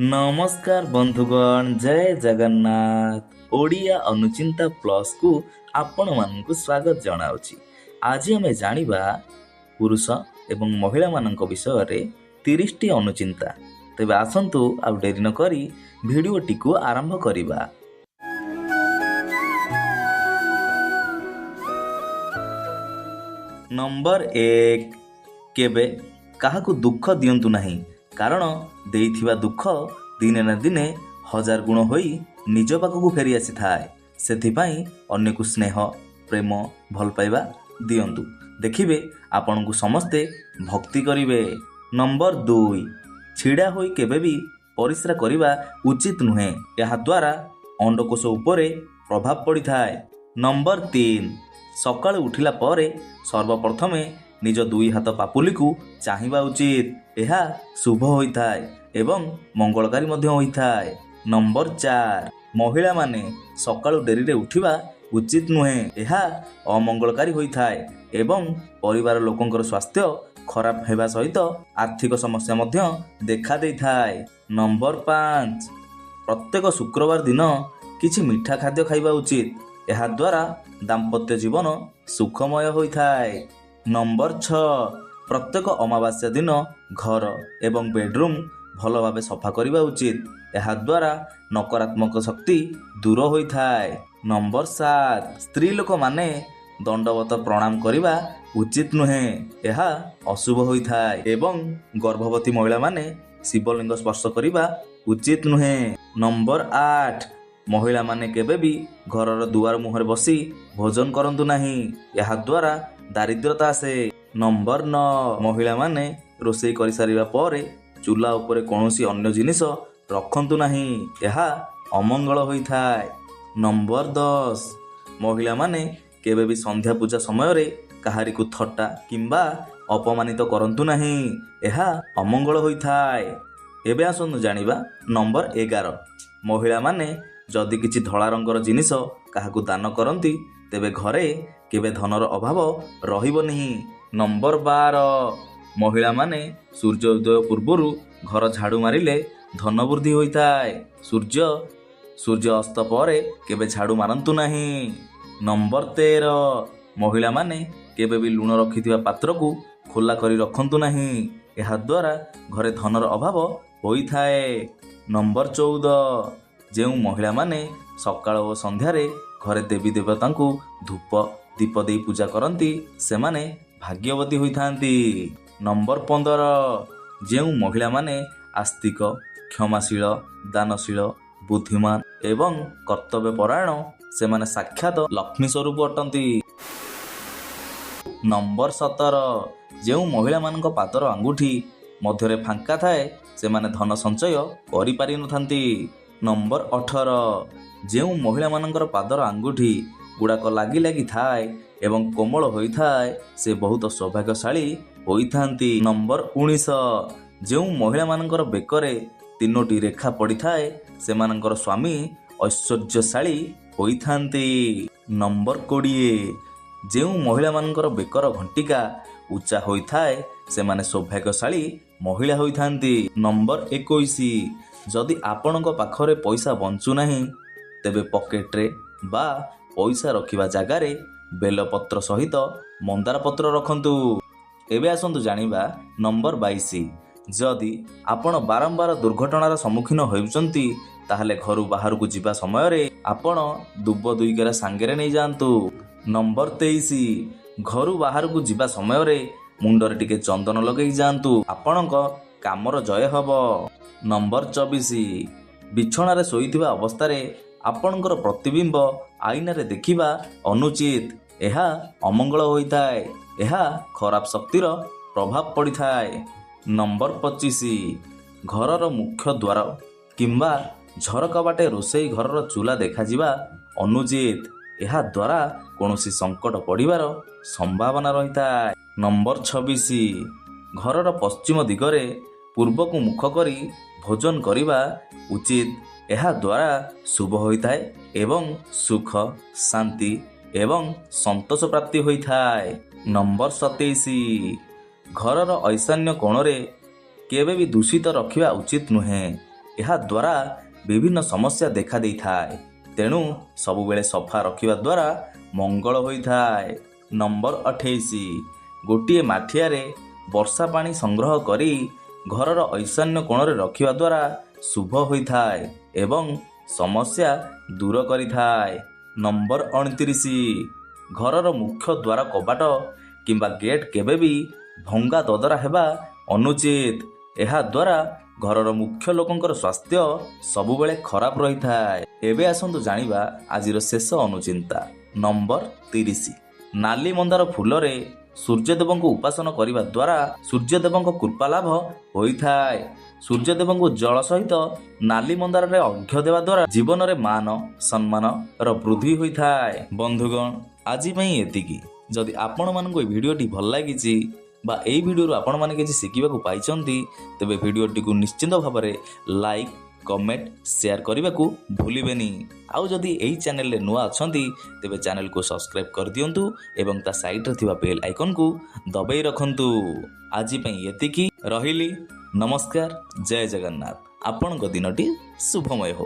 ନମସ୍କାର ବନ୍ଧୁଗଣ, ଜୟ ଜଗନ୍ନାଥ। ଓଡ଼ିଆ ଅନୁଚିନ୍ତା ପ୍ଲସ୍କୁ ଆପଣମାନଙ୍କୁ ସ୍ୱାଗତ ଜଣାଉଛି। ଆଜି ଆମେ ଜାଣିବା ପୁରୁଷ ଏବଂ ମହିଳାମାନଙ୍କ ବିଷୟରେ 30ଟି ଅନୁଚିନ୍ତା। ତେବେ ଆସନ୍ତୁ ଆଉ ଡେରି ନକରି ଭିଡ଼ିଓଟିକୁ ଆରମ୍ଭ କରିବା। ନମ୍ବର 1, କେବେ କାହାକୁ ଦୁଃଖ ଦିଅନ୍ତୁ ନାହିଁ, କାରଣ ଦେଇଥିବା ଦୁଃଖ ଦିନେ ନା ଦିନେ ହଜାର ଗୁଣ ହୋଇ ନିଜ ପାଖକୁ ଫେରି ଆସିଥାଏ। ସେଥିପାଇଁ ଅନ୍ୟକୁ ସ୍ନେହ, ପ୍ରେମ, ଭଲ ପାଇବା ଦିଅନ୍ତୁ, ଦେଖିବେ ଆପଣଙ୍କୁ ସମସ୍ତେ ଭକ୍ତି କରିବେ। ନମ୍ବର 2, ଛିଡ଼ା ହୋଇ କେବେ ବି ପରିସ୍ରା କରିବା ଉଚିତ ନୁହେଁ, ଏହାଦ୍ୱାରା ଅଣ୍ଡକୋଷ ଉପରେ ପ୍ରଭାବ ପଡ଼ିଥାଏ। ନମ୍ବର 3, ସକାଳୁ ଉଠିଲା ପରେ ସର୍ବପ୍ରଥମେ ନିଜ ଦୁଇ ହାତ ପାପୁଲିକୁ ଚାହିଁବା ଉଚିତ, ଏହା ଶୁଭ ହୋଇଥାଏ ଏବଂ ମଙ୍ଗଳକାରୀ ମଧ୍ୟ ହୋଇଥାଏ। ନମ୍ବର 4, ମହିଳାମାନେ ସକାଳୁ ଡେରିରେ ଉଠିବା ଉଚିତ ନୁହେଁ, ଏହା ଅମଙ୍ଗଳକାରୀ ହୋଇଥାଏ ଏବଂ ପରିବାର ଲୋକଙ୍କର ସ୍ୱାସ୍ଥ୍ୟ ଖରାପ ହେବା ସହିତ ଆର୍ଥିକ ସମସ୍ୟା ମଧ୍ୟ ଦେଖା ଦେଇଥାଏ। ନମ୍ବର 5, ପ୍ରତ୍ୟେକ ଶୁକ୍ରବାର ଦିନ କିଛି ମିଠା ଖାଦ୍ୟ ଖାଇବା ଉଚିତ, ଏହାଦ୍ୱାରା ଦାମ୍ପତ୍ୟ ଜୀବନ ସୁଖମୟ ହୋଇଥାଏ। ନମ୍ବର 6, ପ୍ରତ୍ୟେକ ଅମାବାସ୍ୟା ଦିନ ଘର ଏବଂ ବେଡ଼ରୁମ୍ ଭଲ ଭାବେ ସଫା କରିବା ଉଚିତ, ଏହାଦ୍ୱାରା ନକାରାତ୍ମକ ଶକ୍ତି ଦୂର ହୋଇଥାଏ। ନମ୍ବର 7, ସ୍ତ୍ରୀ ଲୋକମାନେ ଦଣ୍ଡବତ ପ୍ରଣାମ କରିବା ଉଚିତ ନୁହେଁ, ଏହା ଅଶୁଭ ହୋଇଥାଏ ଏବଂ ଗର୍ଭବତୀ ମହିଳାମାନେ ଶିବଲିଙ୍ଗ ସ୍ପର୍ଶ କରିବା ଉଚିତ ନୁହେଁ। ନମ୍ବର 8, ମହିଳାମାନେ କେବେ ବି ଘରର ଦୁଆର ମୁହଁରେ ବସି ଭୋଜନ କରନ୍ତୁ ନାହିଁ, ଏହାଦ୍ୱାରା ଦାରିଦ୍ରତା ଆସେ। ନମ୍ବର 9, ମହିଳାମାନେ ରୋଷେଇ କରିସାରିବା ପରେ ଚୁଲା ଉପରେ କୌଣସି ଅନ୍ୟ ଜିନିଷ ରଖନ୍ତୁ ନାହିଁ, ଏହା ଅମଙ୍ଗଳ ହୋଇଥାଏ। ନମ୍ବର 10, ମହିଳାମାନେ କେବେ ବି ସନ୍ଧ୍ୟା ପୂଜା ସମୟରେ କାହାରିକୁ ଥଟ୍ଟା କିମ୍ବା ଅପମାନିତ କରନ୍ତୁ ନାହିଁ, ଏହା ଅମଙ୍ଗଳ ହୋଇଥାଏ। ଏବେ ଆସନ୍ତୁ ଜାଣିବା ନମ୍ବର 11, ମହିଳାମାନେ ଯଦି କିଛି ଧଳା ରଙ୍ଗର ଜିନିଷ କାହାକୁ ଦାନ କରନ୍ତି ତେବେ ଘରେ କେବେ ଧନର ଅଭାବ ରହିବ ନାହିଁ। ନମ୍ବର 12, ମହିଳାମାନେ ସୂର୍ଯ୍ୟ ଉଦୟ ପୂର୍ବରୁ ଘର ଝାଡ଼ୁ ମାରିଲେ ଧନ ବୃଦ୍ଧି ହୋଇଥାଏ। ସୂର୍ଯ୍ୟ ଅସ୍ତ ପରେ କେବେ ଝାଡ଼ୁ ମାରନ୍ତୁ ନାହିଁ। ନମ୍ବର 13, ମହିଳାମାନେ କେବେ ବି ଲୁଣ ରଖିଥିବା ପାତ୍ରକୁ ଖୋଲା କରି ରଖନ୍ତୁ ନାହିଁ, ଏହାଦ୍ୱାରା ଘରେ ଧନର ଅଭାବ ହୋଇଥାଏ। ନମ୍ବର 14, ଯେଉଁ ମହିଳାମାନେ ସକାଳ ଓ ସନ୍ଧ୍ୟାରେ ଘରେ ଦେବୀ ଦେବତାଙ୍କୁ ଧୂପ ଦୀପ ଦେଇ ପୂଜା କରନ୍ତି ସେମାନେ ଭାଗ୍ୟବତୀ ହୋଇଥାନ୍ତି। ନମ୍ବର 15, ଯେଉଁ ମହିଳାମାନେ ଆସ୍ତିକ, କ୍ଷମାଶୀଳ, ଦାନଶୀଳ, ବୁଦ୍ଧିମାନ ଏବଂ କର୍ତ୍ତବ୍ୟପରାୟଣ ସେମାନେ ସାକ୍ଷାତ ଲକ୍ଷ୍ମୀ ସ୍ୱରୂପ ଅଟନ୍ତି। ନମ୍ବର 17, ଯେଉଁ ମହିଳାମାନଙ୍କ ପାଦର ଆଙ୍ଗୁଠି ମଧ୍ୟରେ ଫାଙ୍କା ଥାଏ ସେମାନେ ଧନ ସଞ୍ଚୟ କରିପାରିନଥାନ୍ତି। ନମ୍ବର 18, ଯେଉଁ ମହିଳାମାନଙ୍କର ପାଦର ଆଙ୍ଗୁଠି ଗୁଡ଼ାକ ଲାଗି ଲାଗି ଥାଏ ଏବଂ କୋମଳ ହୋଇଥାଏ ସେ ବହୁତ ସୌଭାଗ୍ୟଶାଳୀ ହୋଇଥାନ୍ତି। ନମ୍ବର 19, ଯେଉଁ ମହିଳାମାନଙ୍କର ବେକରେ 3ଟି ରେଖା ପଡ଼ିଥାଏ ସେମାନଙ୍କର ସ୍ୱାମୀ ଐଶ୍ୱର୍ଯ୍ୟଶାଳୀ ହୋଇଥାନ୍ତି। ନମ୍ବର 20, ଯେଉଁ ମହିଳାମାନଙ୍କର ବେକର ଘଣ୍ଟିକା ଉଚ୍ଚା ହୋଇଥାଏ ସେମାନେ ସୌଭାଗ୍ୟଶାଳୀ ମହିଳା ହୋଇଥାନ୍ତି। ନମ୍ବର 21, ଯଦି ଆପଣଙ୍କ ପାଖରେ ପଇସା ବଞ୍ଚୁନାହିଁ ତେବେ ପକେଟରେ ବା ପଇସା ରଖିବା ଜାଗାରେ ବେଲପତ୍ର ସହିତ ମନ୍ଦାର ପତ୍ର ରଖନ୍ତୁ। ଏବେ ଆସନ୍ତୁ ଜାଣିବା ନମ୍ବର 22, ଯଦି ଆପଣ ବାରମ୍ବାର ଦୁର୍ଘଟଣାର ସମ୍ମୁଖୀନ ହେଉଛନ୍ତି ତାହେଲେ ଘରୁ ବାହାରକୁ ଯିବା ସମୟରେ ଆପଣ ଦୁବ ଦୁଇ କେରା ସାଙ୍ଗରେ ନେଇଯାଆନ୍ତୁ। ନମ୍ବର 23, ଘରୁ ବାହାରକୁ ଯିବା ସମୟରେ ମୁଣ୍ଡରେ ଟିକେ ଚନ୍ଦନ ଲଗେଇ ଯାଆନ୍ତୁ, ଆପଣଙ୍କ କାମର ଜୟ ହେବ। ନମ୍ବର 24, ବିଛଣାରେ ଶୋଇଥିବା ଅବସ୍ଥାରେ ଆପଣଙ୍କର ପ୍ରତିବିମ୍ବ ଆଇନାରେ ଦେଖିବା ଅନୁଚିତ, ଏହା ଅମଙ୍ଗଳ ହୋଇଥାଏ, ଏହା ଖରାପ ଶକ୍ତିର ପ୍ରଭାବ ପଡ଼ିଥାଏ। ନମ୍ବର 25, ଘରର ମୁଖ୍ୟ ଦ୍ୱାର କିମ୍ବା ଝରକା ବାଟେ ରୋଷେଇ ଘରର ଚୁଲା ଦେଖାଯିବା ଅନୁଚିତ, ଏହାଦ୍ୱାରା କୌଣସି ସଙ୍କଟ ପଡ଼ିବାର ସମ୍ଭାବନା ରହିଥାଏ। ନମ୍ବର 26, ଘରର ପଶ୍ଚିମ ଦିଗରେ ପୂର୍ବକୁ ମୁଖ କରି ଭୋଜନ କରିବା ଉଚିତ, ଏହାଦ୍ୱାରା ଶୁଭ ହୋଇଥାଏ ଏବଂ ସୁଖ, ଶାନ୍ତି ଏବଂ ସନ୍ତୋଷ ପ୍ରାପ୍ତି ହୋଇଥାଏ। ନମ୍ବର 27, ଘରର ଐଶାନ୍ୟ କୋଣରେ କେବେ ବି ଦୂଷିତ ରଖିବା ଉଚିତ ନୁହେଁ, ଏହାଦ୍ୱାରା ବିଭିନ୍ନ ସମସ୍ୟା ଦେଖା ଦେଇଥାଏ। ତେଣୁ ସବୁବେଳେ ସଫା ରଖିବା ଦ୍ୱାରା ମଙ୍ଗଳ ହୋଇଥାଏ। ନମ୍ବର 28, ଗୋଟିଏ ମାଠିଆରେ ବର୍ଷା ପାଣି ସଂଗ୍ରହ କରି ଘରର ଐଶାନ୍ୟ କୋଣରେ ରଖିବା ଦ୍ୱାରା ଶୁଭ ହୋଇଥାଏ ଏବଂ ସମସ୍ୟା ଦୂର କରିଥାଏ। ନମ୍ବର 29, ଘରର ମୁଖ୍ୟ ଦ୍ୱାର କବାଟ କିମ୍ବା ଗେଟ୍ କେବେ ବି ଭଙ୍ଗା ଦଦରା ହେବା ଅନୁଚିତ। ଏହାଦ୍ୱାରା ଘରର ମୁଖ୍ୟ ଲୋକଙ୍କର ସ୍ୱାସ୍ଥ୍ୟ ସବୁବେଳେ ଖରାପ ରହିଥାଏ। ଏବେ ଆସନ୍ତୁ ଜାଣିବା ଆଜିର ଶେଷ ଅନୁଚିନ୍ତା। ନମ୍ବର 30, ନାଲି ମନ୍ଦାର ଫୁଲରେ ସୂର୍ଯ୍ୟଦେବଙ୍କୁ ଉପାସନା କରିବା ଦ୍ୱାରା ସୂର୍ଯ୍ୟଦେବଙ୍କ କୃପା ଲାଭ ହୋଇଥାଏ। ସୂର୍ଯ୍ୟଦେବଙ୍କୁ ଜଳ ସହିତ ନାଲି ମନ୍ଦାରରେ ଅର୍ଘ୍ୟ ଦେବା ଦ୍ୱାରା ଜୀବନରେ ମାନ ସମ୍ମାନର ବୃଦ୍ଧି ହୋଇଥାଏ। ବନ୍ଧୁଗଣ, ଆଜି ପାଇଁ ଏତିକି। ଯଦି ଆପଣମାନଙ୍କୁ ଏହି ଭିଡ଼ିଓଟି ଭଲ ଲାଗିଛି ବା ଏହି ଭିଡ଼ିଓରୁ ଆପଣମାନେ କିଛି ଶିଖିବାକୁ ପାଇଛନ୍ତି, ତେବେ ଭିଡ଼ିଓଟିକୁ ନିଶ୍ଚିତ ଭାବରେ ଲାଇକ୍, କମେଣ୍ଟ, ସେୟାର କରିବାକୁ ଭୁଲିବେନି। ଆଉ ଯଦି ଏହି ଚ୍ୟାନେଲରେ ନୂଆ ଅଛନ୍ତି, ତେବେ ଚ୍ୟାନେଲକୁ ସବସ୍କ୍ରାଇବ୍ କରିଦିଅନ୍ତୁ ଏବଂ ତା ସାଇଡ଼ରେ ଥିବା ବେଲ୍ ଆଇକନ୍କୁ ଦବେଇ ରଖନ୍ତୁ। ଆଜି ପାଇଁ ଏତିକି, ରହିଲି, ନମସ୍କାର, ଜୟ ଜଗନ୍ନାଥ। ଆପଣଙ୍କ ଦିନଟି ଶୁଭମୟ ହେଉ।